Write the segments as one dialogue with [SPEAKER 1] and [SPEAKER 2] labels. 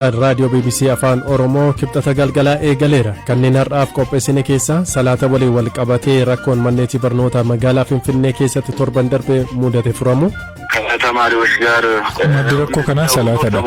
[SPEAKER 1] Raadiyoo BBC Afaan Oromoo Kibxata galgalaa eegaleera. Kanneen har'aaf qopheessine keessaa salaata waliin wal qabatee rakkoon manneetii barnootaa magaalaa Finfinnee keessatti torban darbe mudate furamu.
[SPEAKER 2] ከተማሪዎች ጋር
[SPEAKER 3] Maddi rakkoo kanaa salaatadha.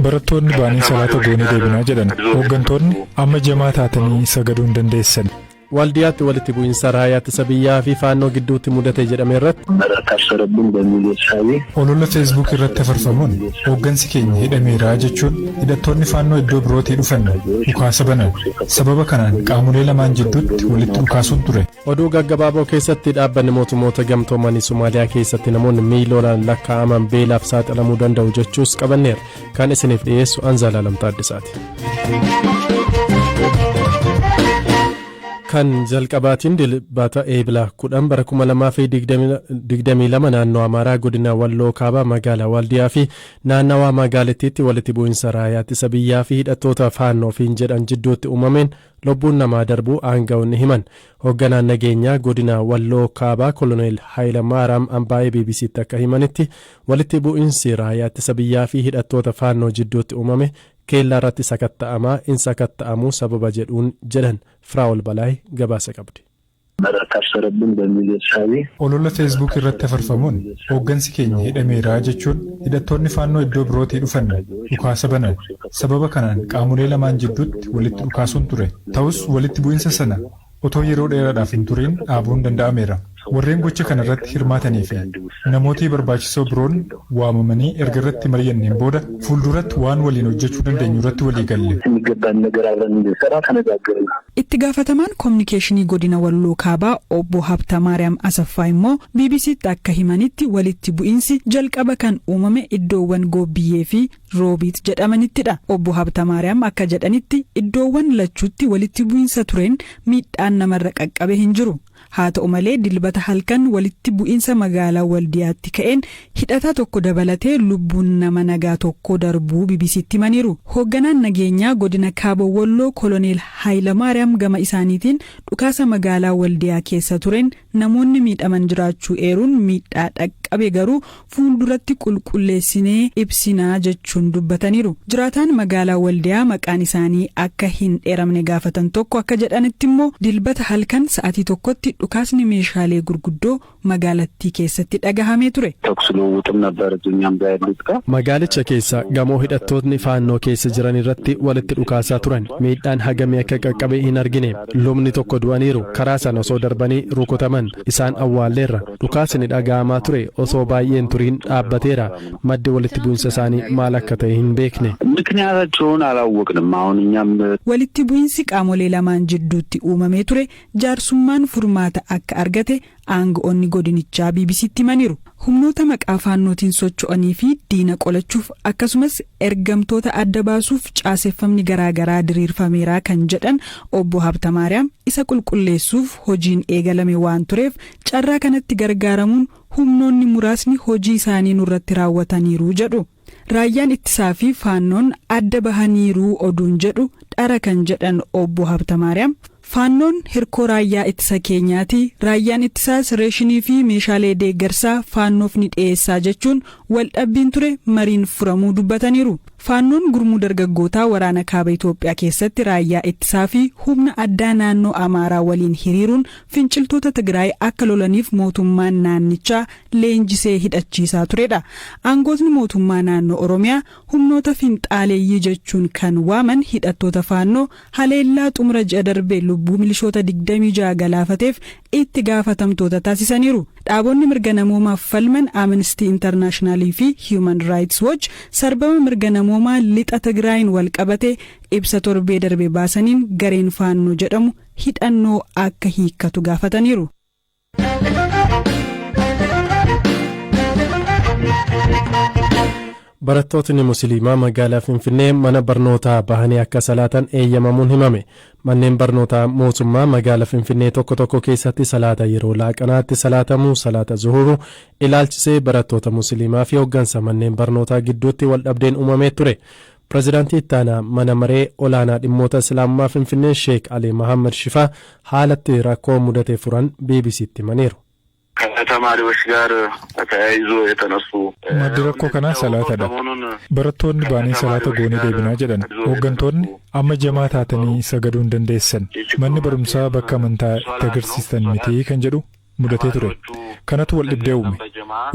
[SPEAKER 3] Barattoonni baanii salaata goonee deebinaa jedhan. Hooggantoonni amma jamaa taatanii sagaduu hin dandeessan.
[SPEAKER 1] Waldiyaatti walitti bu'iinsa raayyaa ittisa biyyaa fi faannoo gidduutti mudate jedhame irratti.
[SPEAKER 2] ታሰረብን በሚል እሳቤ
[SPEAKER 3] Olola Facebook irratti afarfamuun hooggansi keenya hidhameera jechuun hidhattoonni faannoo iddoo birootii dhufan dhukaasa banan. Sababa kanaan qaamolee lamaan jidduutti walitti dhukaasuun ture.
[SPEAKER 1] Oduu gaggabaaboo keessatti dhaabbanni mootummoota gamtoomanii Somaaliyaa keessatti namoonni miiliyoonaan lakkaa'aman beelaaf saaxilamuu danda'u jechuus qabanneera. Kan isiniif dhiyeessu Anzalaalam Taaddasaati. Kan jalqabaatiin Dilbata Eebila 10 bara 2022 naannoo Amaaraa godina Walloo Kaabaa magaalaa Waldiyaa fi naannawaa magaalittiitti walitti bu'iinsa raayyaa ittisa biyyaa fi hidhattoota faannoo ofiin jedhan jidduutti uumameen lubbuun namaa darbuu aanga'oonni himan. Hoogganaan nageenyaa godina Walloo Kaabaa Koloneel Haayilamaaraam Ambaayee BBCtti akka himanitti, walitti bu'iinsi raayyaa ittisa biyyaa fi hidhattoota faannoo jidduutti uumame keellaa irratti sakatta'amaa in sakatta'amuu sababa jedhuun jedhan. Firaa'ol Balaay gabaasa qabdi.
[SPEAKER 2] ታሰረብን በሚል እሳቤ
[SPEAKER 3] Olola Facebook irratti afarfamuun hooggansi keenya hidhameera jechuun hidhattoonni faannoo iddoo birootii dhufan dhukaasa banan. Sababa kanaan qaamolee lamaan jidduutti walitti dhukaasuun ture. Ta'us walitti bu'iinsa sana otoo yeroo dheeraadhaaf hin turiin dhaabuun danda'ameera. Warreen gocha kana irratti hirmaatanii fi namoota barbaachisoo biroon waamamanii erga irratti mari'anneen booda fuulduratti waan waliin hojjechuu dandeenyu irratti walii galle.
[SPEAKER 2] የሚገባን ነገር አብረን እንድንሰራ ተነጋገርን።
[SPEAKER 4] Itti gaafatamaan koominikeeshinii godina Walloo Kaabaa obbo Habtamaariyaam Asaffaa immoo BBCtti akka himanitti, walitti bu'iinsi jalqaba kan uumame iddoowwan Goobbiyyee fi Roobiit jedhamanittidha. Obbo Habtamaariyaam akka jedhanitti, iddoowwan lachuutti walitti bu'iinsa tureen miidhaan namarra qaqqabe hin jiru. Haa ta'u malee, Dilbata halkan walitti bu'iinsa magaalaa Waldiyaatti ka'een hidhataa tokko dabalatee lubbuun nama nagaa tokko darbuu BBCtti himaniiru. Hoogganaan nageenyaa godina Kaaba Walloo Koloneel Haayilamaariyaam gama isaaniitiin dhukaasa magaalaa Waldiyaa keessa tureen namoonni miidhaman jiraachuu eeruun, miidhaa dhaqqabe garuu fuulduratti qulqulleessinee ibsinaa jechuun dubbataniiru. Jiraataan magaalaa Waldiyaa maqaan isaanii akka hin dheeramne gaafatan tokko akka jedhanitti immoo, Dilbata halkan sa'aatii 1tti dhukaasni meeshaalee gurguddoo magaalattii keessatti dhagahamee ture.
[SPEAKER 2] ተኩስ ልውውጥም ነበር እኛም ጋር ያሉት ጋር
[SPEAKER 1] Magaalicha keessa gamoo hidhattootni faannoo keessa jiran irratti walitti dhukaasaa turan. Miidhaan hagamii akka qaqqabe hin argine. Lubni tokko du'aniiru. Karaa sana osoo darbanii rukutaman. Isaan awwaalleerra. Dhukaasni dhaga'amaa ture osoo baay'een turiin dhaabbateera. Maddi walitti bu'insa isaanii maal akka ta'e hin beekne.
[SPEAKER 2] ምክንያታቸውን አላወቅንም። አሁን እኛም
[SPEAKER 4] Walitti bu'iinsi qaamolee lamaan jidduutti uumamee ture jaarsummaan furmaata akka argate aanga'oonni godinichaa BBCtti himaniiru. Humnoota maqaa faannootiin socho'anii fi diina qolachuuf akkasumas ergamtoota adda baasuuf caaseffamni garaagaraa diriirfameera kan jedhan obbo Habtamaariyaam, isa qulqulleessuuf hojiin eegalame waan tureef carraa kanatti gargaaramuun humnoonni muraasni hojii isaanii nurratti raawwataniiru jedhu. Raayyaan ittisaa fi faannoon adda bahaniiru oduun jedhu dhara kan jedhan obbo Habtamaariyaam, faannoon hirkoo raayyaa ittisa keenyaati, raayyaan ittisaas reeshinii fi meeshaalee deeggarsaa faannoof ni dhiyeessaa jechuun waldhabbiin ture mariin furamuu dubbataniiru. Faannoon gurmuu dargaggootaa waraana kaaba Itoophiyaa keessatti raayyaa ittisaa fi humna addaa naannoo Amaaraa waliin hiriiruun finciltoota Tigraay akka lolaniif mootummaan naannichaa leenjisee hidhachiisaa turedha. Aangootni mootummaa naannoo Oromiyaa humnoota finxaaleeyyii jechuun kan waaman hidhattoota faannoo haleellaa xumura ji'a darbee lubbuu milishoota 26 galaafateef itti gaafatamtoota taasisaniiru. Dhaabonni mirga namoomaaf falman Amnesty International fi Human Rights Watch sarbama mirga namoomaa lixa Tigraayin wal qabate ibsa torbee darbe baasaniin gareen faannoo jedhamu hidhannoo akka hiikkatu gaafataniiru.
[SPEAKER 1] Barattootni Musliimaa magaalaa Finfinnee mana barnootaa bahanii akka salaatan eeyyamamuun himame. Manneen barnootaa mootummaa magaalaa Finfinnee tokko tokko keessatti salaata yeroo laaqanaatti salaatamuu, salaata zuhuruu ilaalchisee barattoota Musliimaa fi hooggansa manneen barnootaa gidduutti wal dhabdeen uumamee ture. Pireezidaantii ittaanaa mana maree olaanaa dhimmoota Islaamummaa Finfinnee Sheek Ali Mahammad Shifaa haalatti rakkoo mudate furan BBCtti himaniiru.
[SPEAKER 2] ከተማሪዎች
[SPEAKER 5] ከተማሪዎች ጋር ተያይዞ የተነሱ
[SPEAKER 3] Maddi rakkoo kanaa salaatadha. Barattoonni baanee salaata goonee deebinaa jedhan. Hooggantoonni amma jamaa taatanii sagaduu hin dandeessan. Manni barumsaa bakka amantaa itti agarsiistan miti kan jedhu mudatee ture. Kanatu wal dhibdee uume.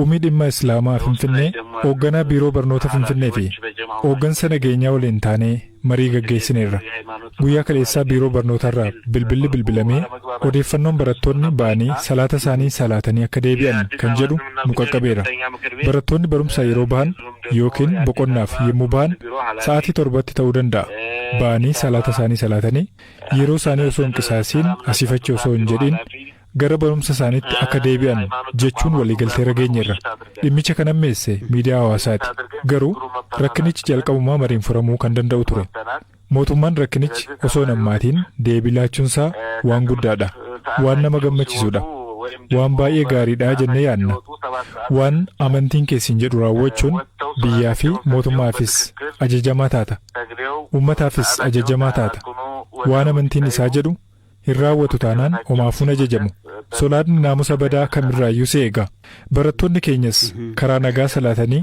[SPEAKER 3] Umii dhimma Islaamaa Finfinnee, hoogganaa biiroo barnoota Finfinnee fi hooggansa nageenyaa waliin taanee marii gaggeessineerra. Guyyaa kaleessaa biiroo barnootarraa bilbilli bilbilamee odeeffannoon barattoonni ba'anii salaata isaanii salaatanii akka deebi'an kan jedhu nu qaqqabeera. Barattoonni barumsa yeroo bahan yookiin boqonnaaf yommuu bahan sa'aatii 7tti ta'uu danda'a. Ba'anii salaata isaanii salaatanii yeroo isaanii osoo hin qisaasiin asiifachi osoo hin jedhin gara barumsa isaaniitti akka deebi'an jechuun waliigaltee rageenyeerra. Dhimmicha kan ammeesse miidiyaa hawaasaati. Garuu rakkinichi jalqabumaa mariin furamuu kan danda'u ture. Mootummaan rakkinichi osoo hin hammaatiin deebii laachuunsaa waan guddaadha. Waan nama gammachiisudha. Waan baay'ee gaariidha jennee yaadna. Waan amantiin keessin jedhu raawwachuun biyyaa fi mootummaafis ajajamaa taata. Uummataafis ajajamaa taata. Waan amantiin isaa jedhu hin raawwatu taanaan homaafuun ajajamu. Solaanni naamusa badaa kamirraayyuu si eega. Barattoonni keenyas karaa nagaa salaatanii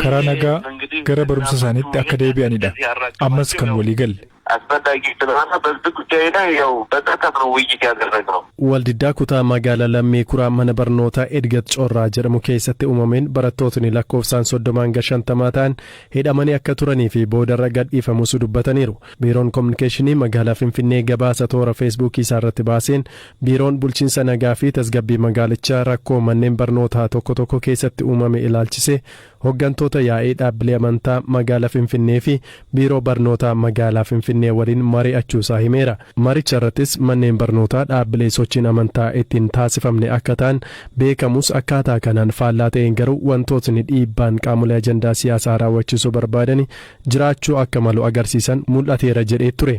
[SPEAKER 3] karaa nagaa gara barumsa isaaniitti akka deebi'anidha. Ammas kan walii galle.
[SPEAKER 5] አስፈላጊ ስለሆነ በዚህ ጉዳይ ላይ ያው በጥልቀት ነው ውይይት ያደረግነው።
[SPEAKER 1] Waldiddaa kutaa magaalaa Lammii Kuraa mana barnootaa Edgat Corraa jedhamu keessatti uumameen barattootni lakkoofsaan 30 hanga 50 ta'an hidhamanii akka turanii fi boodarra gadhiifamus dubbataniiru. Biiroon Kominikeeshinii magaalaa Finfinnee gabaasa toora Feesbuukii isaa irratti baaseen biiroon bulchiinsa nagaa fi tasgabbii magaalichaa rakkoo manneen barnootaa tokko tokko keessatti uumame ilaalchise hooggantoota yaa'ii dhaabbilee amantaa magaalaa Finfinnee fi biiroo barnootaa magaalaa Finfinnee waliin mari'achuusaa himeera. Maricha irrattis manneen barnootaa dhaabbilee sochiin amantaa ittiin taasifamne akka ta'an beekamus, akkaataa kanaan faallaa ta'een garuu wantootni dhiibbaan qaamolee ajandaa siyaasaa raawwachiisuu barbaadani jiraachuu akka malu agarsiisan mul'ateera jedhee ture.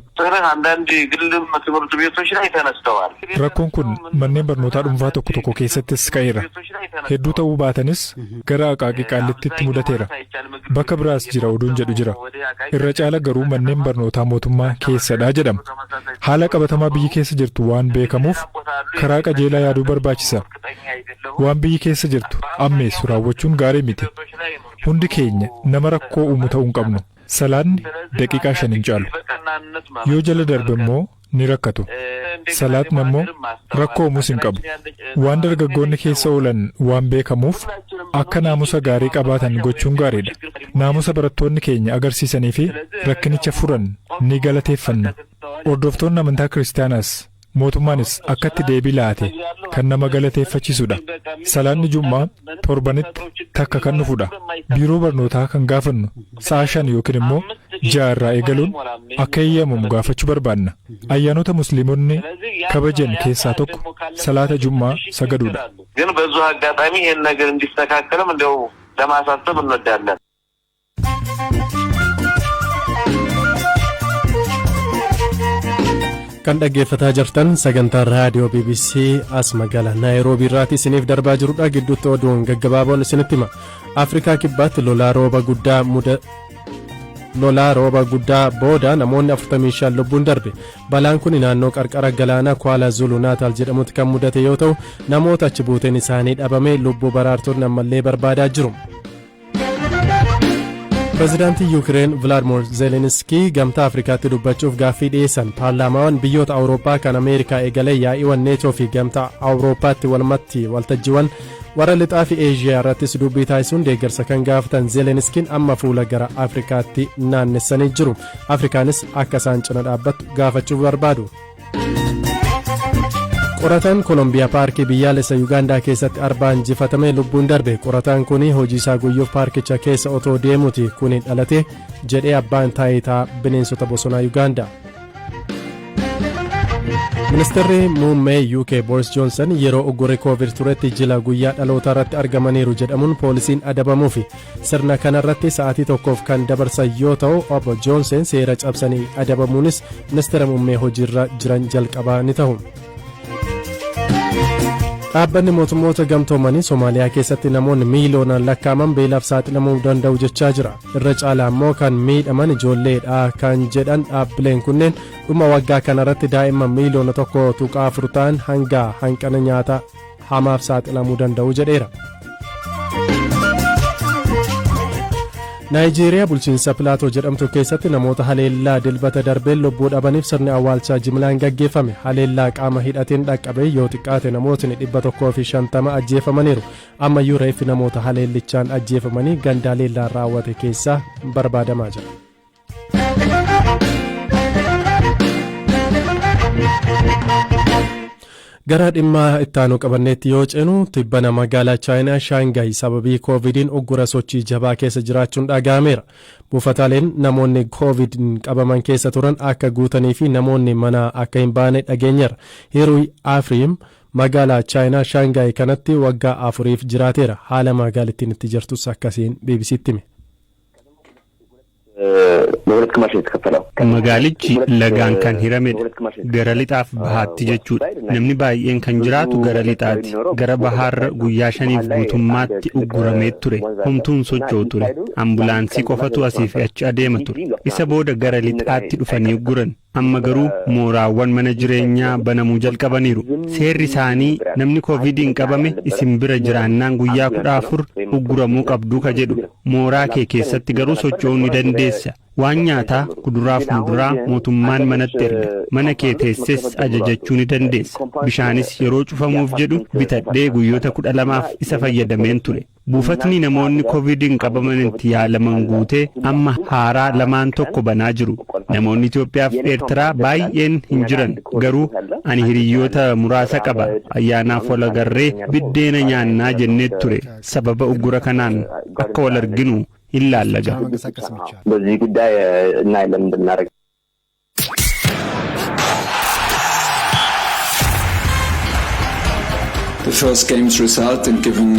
[SPEAKER 5] አንዳንድ ግልም ትምህርት ቤቶች ላይ ተነስተዋል።
[SPEAKER 3] Rakkoon kun manneen barnootaa dhuunfaa tokko tokko keessattis ka'eera. Hedduu ta'uu baatanis gara Aqaaqii Qaallittitti mudateera. Bakka biraas jira oduun jedhu jira. Irra caala garuu manneen barnootaa mootummaa keessadha jedhama. Haala qabatamaa biyyi keessa jirtu waan beekamuuf karaa qajeelaa yaaduu barbaachisa. Waan biyyi keessa jirtu ammeessu raawwachuun gaarii miti. Hundi keenya nama rakkoo uumu ta'uu hin qabnu. Salaanni daqiiqaa 5 hin caalu. Yoo jala darbe immoo ni rakkatu. Salaatni immoo rakkoo uumuus hin qabu. Waan dargaggoonni keessa oolan waan beekamuuf akka naamusa gaarii qabaatan gochuun gaariidha. Naamusa barattoonni keenya agarsiisanii fi rakkinicha furan ni galateeffanna. Hordoftoonni amantaa kiristaanaas mootummaanis akkatti deebii laate kan nama galateeffachiisudha. Salaanni Jummaa torbanitti takka kan dhufudha. Biiroo barnootaa kan gaafannu sa'a 5 yookiin immoo 6 irraa eegaluun akka eeyyamamu gaafachuu barbaanna. Ayyaanota musliimonni kabajan keessaa tokko salaata Jummaa sagaduudha.
[SPEAKER 5] ግን በዚሁ አጋጣሚ ይህን ነገር እንዲስተካከልም እንዲያው ለማሳሰብ እንወዳለን።
[SPEAKER 1] Kan dhaggeeffataa jirtan sagantaa raadiyoo BBC as magaalaa Naayiroobii irraati isiniif darbaa jirudha. Gidduutti oduun gaggabaaboon isinitti hima. Afrikaa Kibbaatti lolaa rooba guddaa booda namoonni 45 lubbuun darbe. Balaan kun naannoo qarqara galaanaa Kwaala Zulu Naataal jedhamutti kan mudate yoo ta'u, namoota achi buuteen isaanii dhabame lubbuu baraartonni ammallee barbaadaa jiru. Pireezidaantii Yuukireen Vilaadimir Zeelenskii Gamtaa Afrikaatti dubbachuuf gaaffii dhiyeessan. Paarlaamaawwan biyyoota Awurooppaa kan Ameerikaa eegalee yaa'iiwwan Neetoo fi Gamtaa Awurooppaatti walumatti waltajjiiwwan warra lixaa fi Eeshiyaa irrattis dubbii taasisuun deeggarsa kan gaafatan Zeelenskiin amma fuula gara Afrikaatti naannessanii jiru. Afrikaanis akka isaan cina dhaabbattu gaafachuuf barbaadu. Qorataan Koolombiyaa paarkii biyyaalessa Yuugaandaa keessatti arbaan jifatame lubbuun darbe. Qorataan kun hojii isaa guyyuuf paarkicha keessa otoo deemuuti kun dhalate jedhee abbaan taayitaa bineensota bosonaa Yuugaandaa. Ministeerri muummee UK Boris Johnson yeroo uggurri Koovid turetti jila guyyaa dhalootaa irratti argamaniiru jedhamuun poolisiin adabamuufi. Sirna kanarratti sa'aatii tokkoof kan dabarsan yoo ta'u, obbo Johnson seera cabsanii adabamuunis ministeera muummee hojiirra jiran jalqabaa ni ta'u. Dhaabbanni Mootummoota Gamtoomanii Somaaliyaa keessatti namoonni miiliyoonaan lakkaa'aman beelaaf saaxilamuu danda'u jechaa jira. Irra caalaa immoo kan miidhaman ijoolleedha kan jedhan dhaabbileen kunneen, dhuma waggaa kanarratti daa'imman miiliyoona 1.4 ta'an hanga hanqina nyaataa Hamaaf saaxilamuu danda'u jedheera. Naayijeeriyaa bulchiinsa Pilaatoo jedhamtu keessatti namoota haleellaa Dilbata darbeen lubbuu dhabaniif sirni awwaalchaa jimlaan gaggeeffame. Haleellaa qaama hidhateen dhaqqabe yoo xiqqaate namootni 150 ajjeefamaniiru. Ammayyuu reeffi namoota haleellichaan ajjeefamanii ganda haleellaan raawwate keessaa barbaadamaa jira. Gara dhimma ittaanu qabanneetti yoo ceenu, tibbana magaalaa Chaayinaa Shaangaay sababii Koovidiin uggura sochii jabaa keessa jiraachuun dhaga'ameera. Buufataaleen namoonni Koovidiin qabaman keessa turan akka guutanii fi namoonni mana akka hin baane dhageenyeera. Hiruy Afriim magaalaa Chaayinaa Shaangaay kanatti waggaa 4f jiraateera. Haala magaalittiin itti jirtus akkasiin BBCtti hime.
[SPEAKER 2] በሁለት ግማሽ ነው የተከፈለው።
[SPEAKER 6] Magaalichi lagaan kan hiramedha. Gara lixaaf bahaatti jechuudha. Namni baay'een kan jiraatu gara lixaati. Gara bahaarra guyyaa 5f guutummaatti ugguramee ture. Homtuun socho'u ture. Ambulaansii qofatu asii fi achi adeema ture. Isa booda gara lixaatti dhufanii ugguran. Amma garuu mooraawwan mana jireenyaa banamuu jalqabaniiru. Seerri isaanii namni Koovidiin qabame isin bira jiraannaan guyyaa 14 ugguramuu qabduu ka jedhu. Mooraa kee keessatti garuu socho'uu ni dandeessa. Waan nyaataa kuduraaf muduraa mootummaan manatti erga. Mana kee teesses ajajachuu ni dandeessa. Bishaanis yeroo cufamuuf jedhu bitadhee guyyoota 12f isa fayyadameen ture. Buufatni namoonni Koovidiin qabamanitti yaalaman guutee amma haaraa lamaan tokko banaa jiru. Namoonni Itoophiyaa fi Eertiraa baay'een hin jiran, garuu ani hiriyyoota muraasa qaba. Ayyaanaaf wal agarree biddeena nyaannaa jennee ture. Sababa uggura kanaan akka wal arginu hin laallaga.
[SPEAKER 2] በዚህ ጉዳይ እናያለን እንደምናደርግ።
[SPEAKER 7] The first game's result and given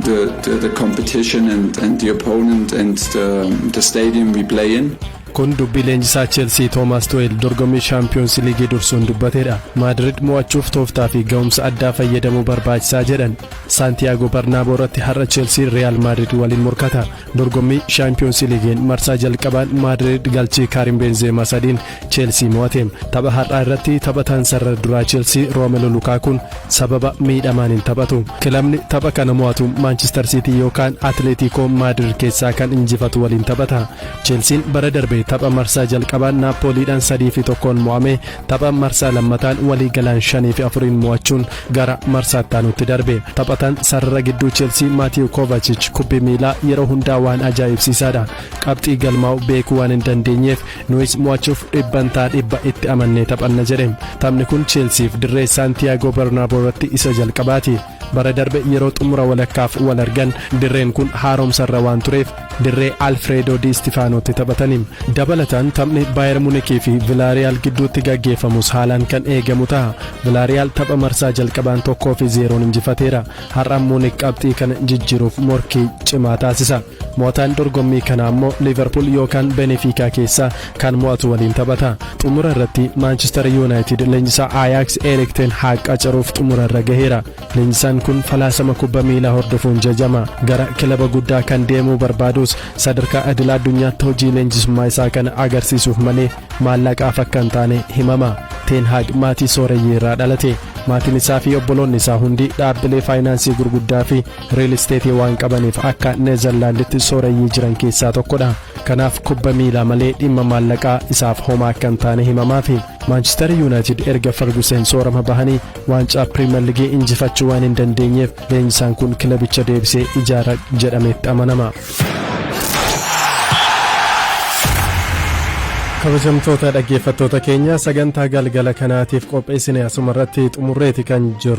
[SPEAKER 7] the competition and the opponent and the stadium we play in.
[SPEAKER 1] Kun dubbii leenjisaa Cheelsii Toomaas Tuweel dorgommii Shaampiyoons Liigii dursuun dubbateedha. Maadrid mo'achuuf tooftaa fi ga'umsa addaa fayyadamuu barbaachisaa jedhan. Saantiyaagoo Barnaaboo irratti har'a Cheelsiin Riyaal Maadrid waliin morkata. Dorgommii Shaampiyoons Liigiin marsaa jalqabaan Maadrid galchii Kaarim Beenzeemaa sadiin Cheelsii mo'ate. Tapha har'aa irratti taphataan sarara duraa Cheelsii Roomelu Lukaakuun sababa miidhamaan hin taphatu. Kilabni tapha kana mo'atu Maanchister Siitii yookaan Atleetiikoo Maadrid keessaa kan injifatu waliin taphata. Cheelsiin bara darbe tapha marsaa jalqabaan Naappooliidhaan 3-1 mo'ame, tapha marsaa lammataan walii galaan 5-4 mo'achuun gara marsaa itti darbe. Taphataan sarara gidduu Cheelsii Maatiiw Kovacic kubbi miilaa yeroo hundaa waan ajaa'ibsiisaadha. Qabxii galmaa'u beekuu waan hin dandeenyeef nuyis mo'achuuf 100% itti amannee taphanna jedhe. Taphni kun Cheelsiif dirree Saantiyaagoo Bernaaboo irratti isa jalqabaati. Bara darbe yeroo xumura walakkaaf wal argan dirreen kun haaromsarra waan tureef dirree Alfreedoo Di Istifaanootti taphatani. Dabalataan taphni Baayer Munikii fi Vilaariyaal gidduutti gaggeeffamus haalaan kan eegamu ta'a. Vilaariyaal tapha marsaa jalqabaan 1-0 injifateera. Har'a Munik qabxii kana jijjiiruuf morkii cimaa taasisa. Mo'ataan dorgommii kanaa immoo Liverpool yookaan Benefiikaa keessaa kan mo'atu waliin taphata. Xumura irratti Maanchister Yuunaayitid leenjisaa Ajax Erik ten Hag qacaruuf xumura irra gaheera. Leenjisaan kun falaasama kubba miilaa hordofuun jajama. Gara kilaba guddaa kan deemuu barbaadus sadarkaa idil addunyaatti hojii leenjisummaa isaa kana agarsiisuuf malee maallaqaaf akka hin taane himama. Ten Hag maatii sooreyyii irraa dhalate. Maatiin isaa fi obboloonni isaa hundi dhaabbilee faayinaansii gurguddaa fi real esteetii waan qabaniif akka Neezerlaanditti sooreyyii jiran keessaa tokkodha. Kanaaf kubba miilaa malee dhimma maallaqaa isaaf homaa akka hin taane himamaafi. Maanchister Yuunaayitid erga Ferguson soorama bahanii waancaa Piriimer Liigii injifachuu waan hin dandeenyeef leenjisaan kun kilabicha deebisee ijaara jedhametti amanama. Kabajamtoota dhaggeeffattoota keenya, sagantaa galgala kanaatiif qopheessine asuma irratti xumurreeti kan jirru.